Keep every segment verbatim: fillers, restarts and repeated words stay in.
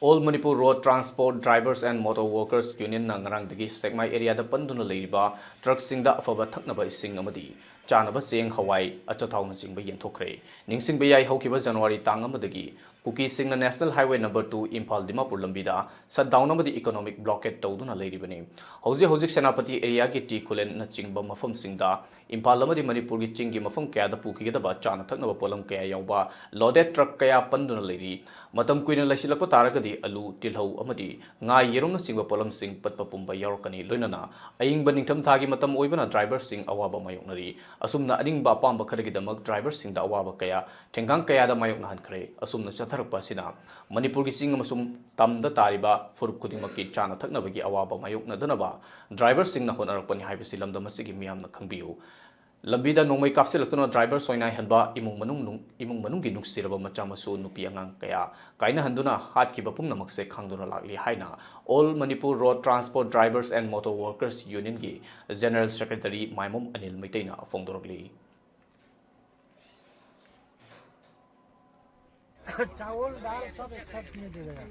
All Manipur Road Transport Drivers and Motor Workers Unionꯅ ꯉꯔꯥꯡꯗꯒꯤ ꯁꯦꯛꯃꯥꯏ ꯑꯦꯔꯤꯌꯥꯗ ꯄꯟꯗꯨꯅ ꯂꯩꯔꯤꯕ ꯇ꯭ꯔꯛꯁꯤꯡꯗ ꯑꯐꯕ ꯊꯛꯅꯕ ꯏꯁꯤꯡ ꯑꯃꯗꯤ ꯆꯥꯅꯕ ꯆꯦꯡ, ꯍꯋꯥꯏ, ꯑꯆꯥꯊꯥꯎꯅꯆꯤꯡꯕ ꯌꯦꯟꯊꯣꯛꯈ꯭ꯔꯦ꯫ ꯅꯤꯡꯁꯤꯡꯕ ꯌꯥꯏ, ꯍꯧꯈꯤꯕ ꯖꯅꯋꯥꯔꯤ ꯇꯥꯡ ꯑꯃꯗꯒꯤ ꯀꯨꯀꯤꯁꯤꯡꯅ National Highway number two Imphal Dimapur ꯂꯝꯕꯤꯗ shutdown ꯑꯃꯗꯤ economic blockade ꯇꯧꯗꯨꯅ ꯂꯩꯔꯤꯕꯅꯤ꯫ ꯍꯧꯖꯤꯛ ꯍꯧꯖꯤꯛ ꯁꯦꯅꯥꯄꯇꯤ ꯑꯦꯔꯤꯌꯥꯒꯤ ꯇꯤ ꯈꯨꯂꯦꯟꯅꯆꯤꯡꯕ ꯃꯐꯝꯁꯤꯡꯗ ꯏꯝꯐꯥꯜ ꯑꯃꯗꯤ ꯃꯅꯤꯄꯨꯔꯒꯤ ꯆꯤꯡꯒꯤ ꯃꯐꯝ ꯀꯌꯥꯗ ꯄꯨꯈꯤꯒꯗꯕ ꯆꯥꯅ ꯊꯛꯅꯕ ꯄꯣꯠꯂꯝ ꯀꯌꯥ ꯌꯥꯎꯕ loaded truck ꯀꯌꯥ ꯄꯟꯗꯨꯅ ꯂꯩꯔꯤ꯫ ꯃꯇꯝ ꯀꯨꯏꯅ ꯂꯩꯁꯤꯜꯂꯛꯄ ꯇꯥꯔꯒꯗꯤ ꯑꯂꯨ, ꯇꯤꯜꯍꯧ ꯑꯃꯗꯤ ꯉꯥ, ꯌꯦꯔꯨꯝꯅꯆꯤꯡꯕ ꯄꯣꯠꯂꯝꯁꯤꯡ ꯄꯠꯄ ꯄꯨꯝꯕ ꯌꯥꯎꯔꯛꯀꯅꯤ꯫ ꯂꯣꯏꯅꯅ ꯑꯏꯪꯕ ꯅꯤꯡꯊꯝꯊꯥꯒꯤ ꯃꯇꯝ ꯑꯣꯏꯕꯅ driverꯁꯤꯡ ꯑꯋꯥꯕ ꯃꯥꯌꯣꯛꯅꯔꯤ꯫ ꯑꯁꯨꯝꯅ ꯑꯅꯤꯡꯕ ꯑꯄꯥꯝꯕ ꯈꯔꯒꯤꯗꯃꯛ driverꯁꯤꯡꯗ ꯑꯋꯥꯕ ꯀꯌꯥ, ꯊꯦꯡꯒꯥꯡ ꯀꯌꯥꯗ ꯃꯥꯌꯣꯛꯅꯍꯟꯈ꯭ꯔꯦ꯫ ꯑꯁꯨꯝꯅ ꯆꯠꯊꯔꯛꯄ ꯑꯁꯤꯅ ꯃꯅꯤꯄꯨꯔꯒꯤ ꯆꯤꯡ ꯑꯃꯁꯨꯡ ꯇꯝꯗ ꯇꯥꯔꯤꯕ ꯐꯨꯔꯨꯞ ꯈꯨꯗꯤꯡꯃꯛꯀꯤ ꯆꯥꯅ ꯊꯛꯅꯕꯒꯤ ꯑꯋꯥꯕ ꯃꯥꯌꯣꯛꯅꯗꯅꯕ driverꯁꯤꯡꯅ ꯍꯣꯠꯅꯔꯛꯄꯅꯤ ꯍꯥꯏꯕꯁꯤ ꯂꯝꯗꯝ ꯑꯁꯤꯒꯤ ꯃꯤꯌꯥꯝꯅ ꯈꯪꯕꯤꯌꯨ꯫ ꯂꯝꯕꯤꯗ ꯅꯣꯡꯃꯩ ꯀꯥꯞꯁꯤꯜꯂꯛꯇꯨꯅ driver ꯁꯣꯏꯅꯥꯏꯍꯟꯕ, ꯏꯃꯨꯡ ꯃꯅꯨꯡ, ꯏꯃꯨꯡ ꯃꯅꯨꯡꯒꯤ ꯅꯨꯡꯁꯤꯔꯕ ꯃꯆꯥ ꯃꯁꯨ ꯅꯨꯄꯤ ꯑꯉꯥꯡ ꯀꯌꯥ ꯀꯥꯏꯅꯍꯟꯗꯨꯅ ꯍꯥꯠꯈꯤꯕ ꯄꯨꯝꯅꯃꯛꯁꯦ ꯈꯥꯡꯗꯨꯅ ꯂꯥꯛꯂꯤ ꯍꯥꯏꯅ All Manipur Road Transport Drivers and Motor Workers Unionꯒꯤ General Secretary ꯃꯥꯏꯃꯣꯝ Anil ꯃꯩꯇꯩꯅ ꯐꯣꯡꯗꯣꯔꯛꯂꯤ꯫ चावल दाल सब एक साथ में दे देगा।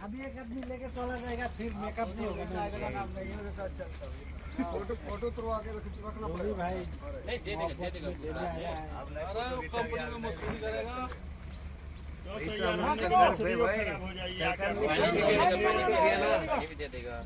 अभी एक आदमी लेके चला जाएगा, फिर मेकअप नहीं होगा। फोटो, फोटो तो आगे रख, रखना पड़ेगा भाई। नहीं, दे देगा, दे देगा। देने आया है। अरे, वो कंपनी में मजदूरी करेगा। ये भी दे देगा।